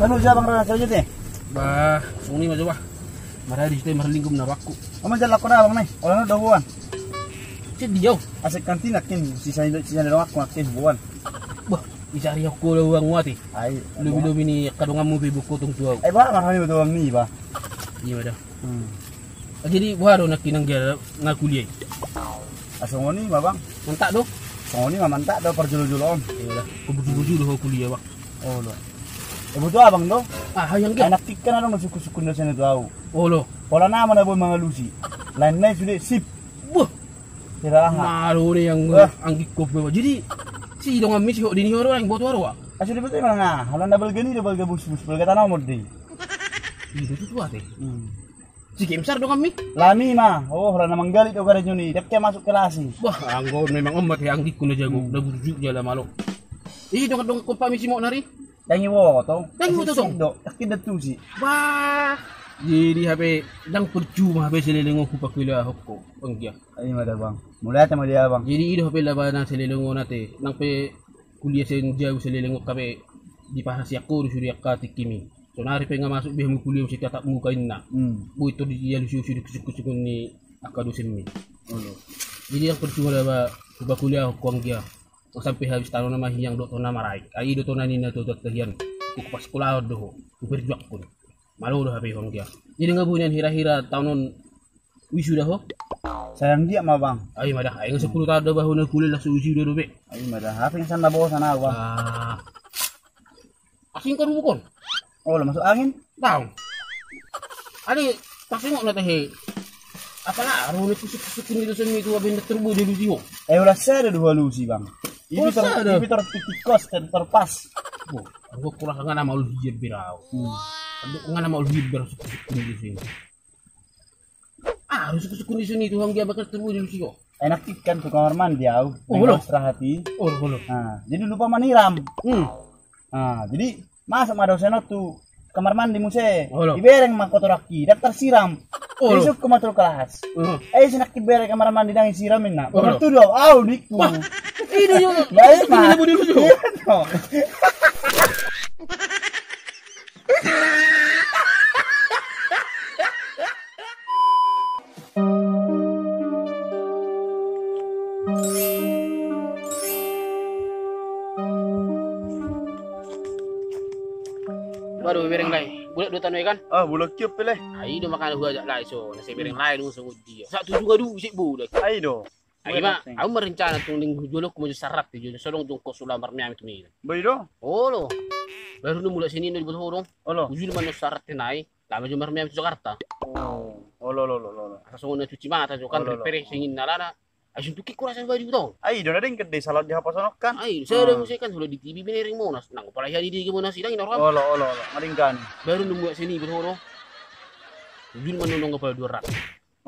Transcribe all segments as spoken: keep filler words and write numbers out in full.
Anu, siapa ngerana saja teh? Bah, songon i ma jo bah. Marhari site marlingkum na rohangku. Ama jalan kau dah bang nih. Orang udah buan. Sedih yo. Asik kantin akin sisa sisa ni rohangku akin buan. Bah, dicari aku udah uang mati. Ai. Lobi-lobi ni angka donganmu pe bukotong tu au. Ai bah, marhari udah uang ni bah. Iya bah dah. Hmm. Ah, jadi boha do nangkin anggia na kuliah i? Ah, songon i ma bang. Mantap do? Songon i ma mantap do parjolo-jolo on. Iyolah, parjolo-jolo do ho kuliah bang. Olo. Iboto abang do? Ah, hai anggia. Anak tikkan adong do sukun-sukun dosen itu au. Olo. Pola nama na boi mangalusi. Lain nai sude sip. Buh. Tira aha. Maru ni yang anggikku beba. Jadi si donganmi si ho dini ho do yang boto aro ah. Ah, sude betul mana? Halo na balga ni do balga bus-bus balga tanah mode. Itu tu tuate. Hmm. Si Gemsar donganmi? Lami ma. Oh, rana manggali do garejo ni. Dek ke masuk kelas i. Wah, anggo memang omat ya anggikku na jago. Hmm. Na burju jala malo. Ih, dongan-dongan kompak misi mok nari. Dangi woto. Dangi woto tong. Do, yakin da tusi. Wah. Jadi hape dang percuma hape selelengo ku pakuliah hokko. Anggia. Ai ma da bang. Mulai ta ma dia bang. Jadi ido hape labana selelengo nate. Nang pe kuliah sen jauh selelengo kape di pahasiakko di suriakka tikkimi. Sonari pe nga masuk be hamu kuliah mesti tatap muka inna. Hmm. Boi to dialusi-usi di kusuk-kusuk ni angka dosenmi. Olo. Jadi yang percuma da ba kuliah ko anggia. Sampe habis tano na mahiang do to na maraik. Ai do to na nina to to hian. Ku pas sekolah do ho. Ku berjuang pun. Malo do hape ho anggia. Jadi nga bunian hira-hira taon on wisuda ho. Sayang dia ma bang. Ai ma da. Ai nga sepuluh taon do bahu na kuliah langsung wisuda do be. Ai ma da. Hape nga sana bosan au bang. Ah. Asing ko rubukon. Oh, lah masuk angin. Tahu. Ade, pas tengok na tehe. Apala aru ne kusuk-kusuk ni dosen itu abin terbu di lusi ho. Eh, ulah sada dua lusi bang. Ibi ter ibi ter titik kos ter terpas. Oh, aku kurang ngana mau lusi berau. Aku ngana mau lusi berau kusuk-kusuk ni dosen. Ah, harus kusuk-kusuk ni dosen itu hang dia bakal terbu di lusi ho. Enak ikan tu kamar mandi au. Oh, lo. Istirahat i. Oh, lo. Nah, jadi lupa maniram. Hmm. Nah, jadi masuk ma dosen on tu kamar mandi muse. Olo. Ibereng ma kotoranki, dang tarsiram. Olo. Isuk ma tu kelas. Olo. Eh, sinak ibereng kamar mandi dang isiram inna. Olo. Betul do, au nikku. Wah, ini yo. Baik ma. Ini. Waduh, bereng lai. Bulat dua tano ikan. Ah, bulat kiop pele. Ai do makana huajak lai so. Nasi bereng lai dong songon dia. Satu juga du sik bulat. Ai do. Ai ma, au ma rencana tung ning jolo ku maju sarat tu jolo sodong jongko sula marmeam tu mila. Boi do. Olo. Baru nu mulak sini no di botodong. Olo. Ujul manu sarat tenai. Lama jo marmeam tu Jakarta. Oh, olo olo olo. Asa songon na cuci mata jo kan. Olo, olo. Refreshing inna lana. Ai suntuk i kurasa baju tau. Ai do na dengke de salon di hapasonok kan. Ai sada muse kan sudah di T V binereng Monas. Nang pala hian i di Monas idang ina orang. Olo olo olo. Madengkan. Baru nemu seni berhoro. Jul manonong kepala dua ratus.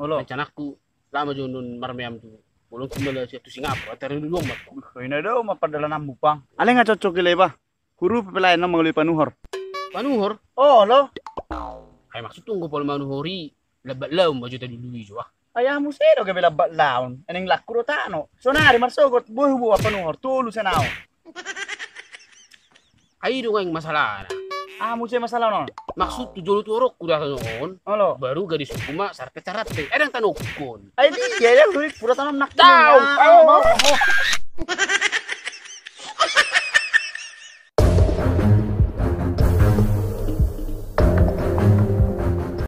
Olo. Rencanaku lama jo non marmeam tu. Bolong kumala siap tu Singapura. Antar dulu dong mat. Ina do ma padalananmu pang. Ale nga cocok i leba. Huruf pelayan nama ngoloi panuhor. Panuhor? Oh lo. Ai maksud tunggu pol manuhori. Lambat laun maju tadi dulu ijo ah. Ayahmu sedo gabe lambat laun. Eneng laku do tano. Sonari marsogot boi hubo apa nuhor tolu senau. Ai do ngai masalah. Ah muse masalah non. Maksud tu jolo tu orok kuda on. Olo. Baru gadis hukuma sarte carate. Edang tanokon. Ai dia ya gue pura tanam nak. Tahu. Tahu.